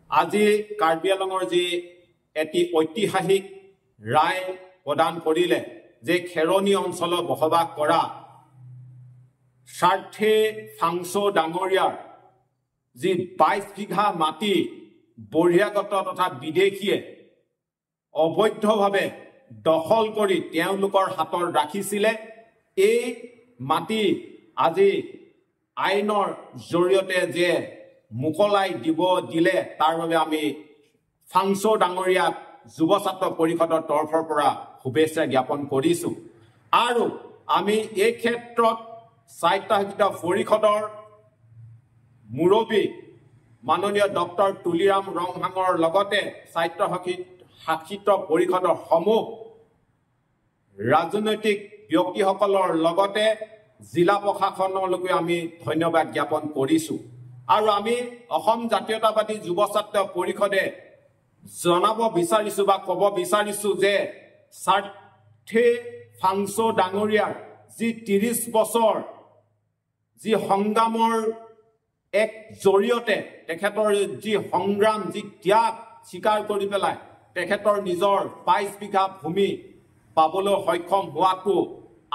আজি কাৰ্বি আংলঙৰ যি এটি ঐতিহাসিক ৰায় প্ৰদান কৰিলে যে খেৰণি অঞ্চলত বসবাস কৰা স্বাৰ্থে ফাংচো ডাঙৰীয়াৰ যি 22 বিঘা মাটি বহিৰাগত তথা বিদেশীয়ে অবৈধভাৱে দখল কৰি তেওঁলোকৰ হাতত ৰাখিছিলে, এই মাটি আজি আইনৰ জৰিয়তে যে মোকলাই দিব দিলে তাৰ বাবে আমি ফাংচো ডাঙৰীয়াক যুৱ ছাত্ৰ পৰিষদৰ তৰফৰ পৰা শুভেচ্ছা জ্ঞাপন কৰিছোঁ। আৰু আমি এই ক্ষেত্ৰত স্বায়ত্তশাসিত পৰিষদৰ মুৰব্বী মাননীয় ডক্টৰ তুলিৰাম ৰংহাঙৰ লগতে স্বায়ত্তশাসিত পৰিষদৰ সমূহ ৰাজনৈতিক ব্যক্তিসকলৰ লগতে জিলা প্ৰশাসনলৈকে আমি ধন্যবাদ জ্ঞাপন কৰিছোঁ। আৰু আমি অসম জাতীয়তাবাদী যুৱ ছাত্ৰ পৰিষদে জনাব বিচাৰিছোঁ বা ক'ব বিচাৰিছোঁ যে স্বাৰ্থে ফাংচো ডাঙৰীয়াৰ যি 30 বছৰ যি সংগ্ৰামৰ এক জৰিয়তে তেখেতৰ যি সংগ্ৰাম, যি ত্যাগ স্বীকাৰ কৰি পেলাই তেখেতৰ নিজৰ 22 বিঘা ভূমি পাবলৈ সক্ষম হোৱাটো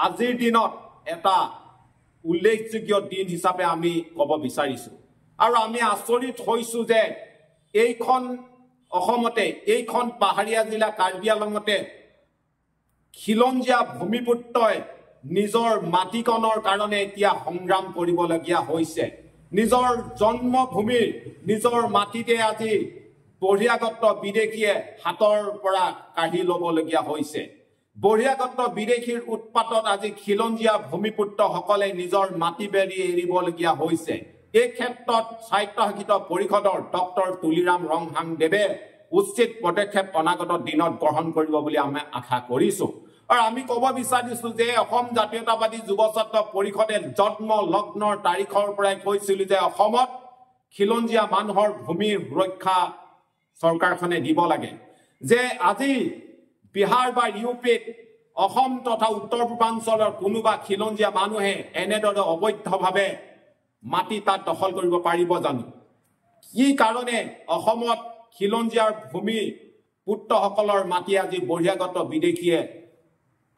আজিৰ দিনত এটা উল্লেখযোগ্য দিন হিচাপে আমি ক'ব বিচাৰিছোঁ। আৰু আমি আচৰিত হৈছোঁ যে এইখন অসমতে, এইখন পাহাৰীয়া জিলা কাৰ্বি আংলঙতে খিলঞ্জীয়া ভূমিপুত্ৰই নিজৰ মাটিকণৰ কাৰণে এতিয়া সংগ্ৰাম কৰিবলগীয়া হৈছে। নিজৰ জন্মভূমিৰ নিজৰ মাটিতে আজি বহিৰাগত বিদেশীয়ে হাতৰ পৰা কাঢ়ি ল'বলগীয়া হৈছে। বহিৰাগত বিদেশীৰ উৎপাতত আজি খিলঞ্জীয়া ভূমিপুত্ৰসকলে নিজৰ মাটি বাৰী এৰিবলগীয়া হৈছে। এই ক্ষেত্ৰত স্বায়ত্তশাসিত পৰিষদৰ ডক্টৰ তুলিৰাম ৰংহাং দেৱে উচিত পদক্ষেপ অনাগত দিনত গ্ৰহণ কৰিব বুলি আমি আশা কৰিছোঁ। আৰু আমি ক'ব বিচাৰিছোঁ যে অসম জাতীয়তাবাদী যুৱ ছাত্ৰ পৰিষদে জন্ম লগ্নৰ তাৰিখৰ পৰাই কৈছিলোঁ যে অসমত খিলঞ্জীয়া মানুহৰ ভূমিৰ সুৰক্ষা চৰকাৰখনে দিব লাগে। যে আজি বিহাৰ বা ইউ পিত অসম তথা উত্তৰ পূৰ্বাঞ্চলৰ কোনোবা খিলঞ্জীয়া মানুহে এনেদৰে অবৈধভাৱে মাটি তাত দখল কৰিব পাৰিব জানো? কি কাৰণে অসমত খিলঞ্জীয়াৰ ভূমি পুত্ৰসকলৰ মাটি আজি বহিৰাগত বিদেশীয়ে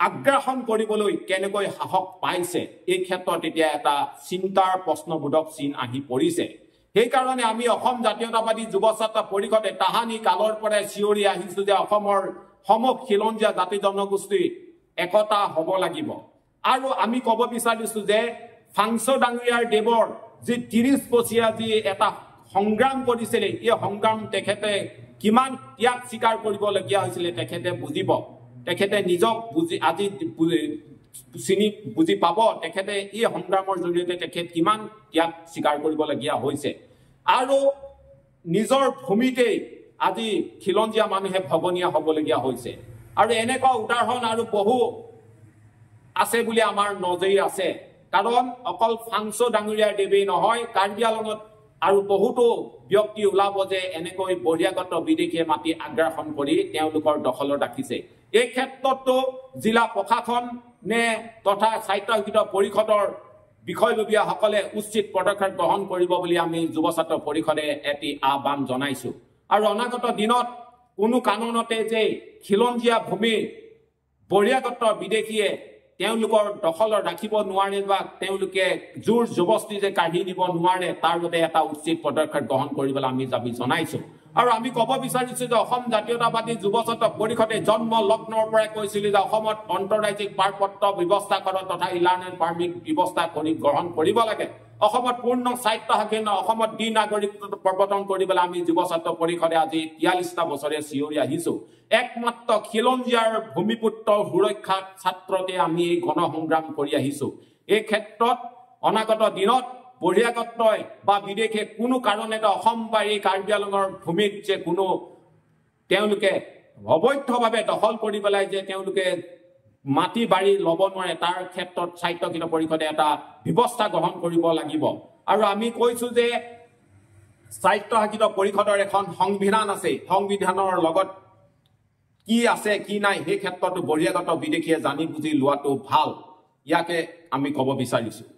আগ্ৰাসন কৰিবলৈ কেনেকৈ সাহস পাইছে? এই ক্ষেত্ৰত এতিয়া এটা চিন্তাৰ প্ৰশ্নবোধক চিন আহি পৰিছে। সেইকাৰণে আমি অসম জাতীয়তাবাদী যুৱ ছাত্ৰ পৰিষদে তাহানি কালৰ পৰাই চিঞৰি আহিছোঁ যে অসমৰ সমূহ খিলঞ্জীয়া জাতি জনগোষ্ঠী একতা হ'ব লাগিব। আৰু আমি ক'ব বিচাৰিছোঁ যে ফাংচো ডাঙৰীয়াৰ দেৱৰ যি 30 বছৰীয়া যি এটা সংগ্ৰাম কৰিছিলে, এই সংগ্ৰাম তেখেতে কিমান ত্যাগ স্বীকাৰ কৰিবলগীয়া হৈছিলে তেখেতে বুজিব, তেখেতে নিজক বুজি আজি চিনি বুজি পাব তেখেতে এই সংগ্ৰামৰ জৰিয়তে তেখেত কিমান ত্যাগ স্বীকাৰ কৰিবলগীয়া হৈছে। আৰু নিজৰ ভূমিতেই আজি খিলঞ্জীয়া মানুহে ভগনীয়া হ'বলগীয়া হৈছে। আৰু এনেকুৱা উদাহৰণ আৰু বহু আছে বুলি আমাৰ নজৰি আছে। কাৰণ অকল ফাংচো ডাঙৰীয়াৰ দেৱেই নহয়, কাৰ্বি আংলঙত আৰু বহুতো ব্যক্তি ওলাব যে এনেকৈ বহিৰাগত বিদেশীয়ে মাটি আগ্ৰাসন কৰি তেওঁলোকৰ দখলত ৰাখিছে। এই ক্ষেত্ৰতো জিলা প্ৰশাসন নে তথা স্বায়ত্তশাসিত পৰিষদৰ বিষয়ববীয়াসকলে উচিত পদক্ষেপ গ্ৰহণ কৰিব বুলি আমি যুৱ ছাত্ৰ পৰিষদে এটি আহ্বান জনাইছোঁ। আৰু অনাগত দিনত কোনো কাৰণতে যে খিলঞ্জীয়া ভূমি বহিৰাগত বিদেশীয়ে তেওঁলোকৰ দখলত ৰাখিব নোৱাৰে বা তেওঁলোকে জোৰ জবস্তি যে কাঢ়ি নিব নোৱাৰে, তাৰ বাবে এটা উচিত পদক্ষেপ গ্ৰহণ কৰিবলৈ আমি দাবী জনাইছোঁ। আৰু আমি ক'ব বিচাৰিছোঁ যে অসম জাতীয়তাবাদী যুৱ ছাত্ৰ পৰিষদে জন্ম লগ্নৰ পৰাই কৈছিলোঁ যে অসমত আন্তঃৰাজ্যিক পাৰপত্ৰ ব্যৱস্থাকৰণ তথা ইলাৰ্ণেল পাৰ্মিট ব্যৱস্থা কৰি গ্ৰহণ কৰিব লাগে। অসমত পূৰ্ণ স্বায়ত্তশাসন, অসমত দ্বি নাগৰিকত্ব প্ৰৱৰ্তন কৰিবলৈ আমি যুৱ ছাত্ৰ পৰিষদে আজি 43টা বছৰে চিঞৰি আহিছোঁ। একমাত্ৰ খিলঞ্জীয়াৰ ভূমিপুত্ৰ সুৰক্ষা ছাত্ৰতে আমি এই গণসংগ্ৰাম কৰি আহিছোঁ। এই ক্ষেত্ৰত অনাগত দিনত বহিৰাগতই বা বিদেশে কোনো কাৰণতে অসম বা এই কাৰ্বি আংলঙৰ ভূমিত যে কোনো তেওঁলোকে অবৈধভাৱে দখল কৰি পেলাই যে তেওঁলোকে মাটি বাৰী ল'ব নোৱাৰে, তাৰ ক্ষেত্ৰত স্বায়ত্তশাসিত পৰিষদে এটা ব্যৱস্থা গ্ৰহণ কৰিব লাগিব। আৰু আমি কৈছোঁ যে স্বায়ত্তশাসিত পৰিষদৰ এখন সংবিধান আছে, সংবিধানৰ লগত কি আছে কি নাই সেই ক্ষেত্ৰতো বহিৰাগত বিদেশীয়ে জানি বুজি লোৱাটো ভাল, ইয়াকে আমি ক'ব বিচাৰিছোঁ।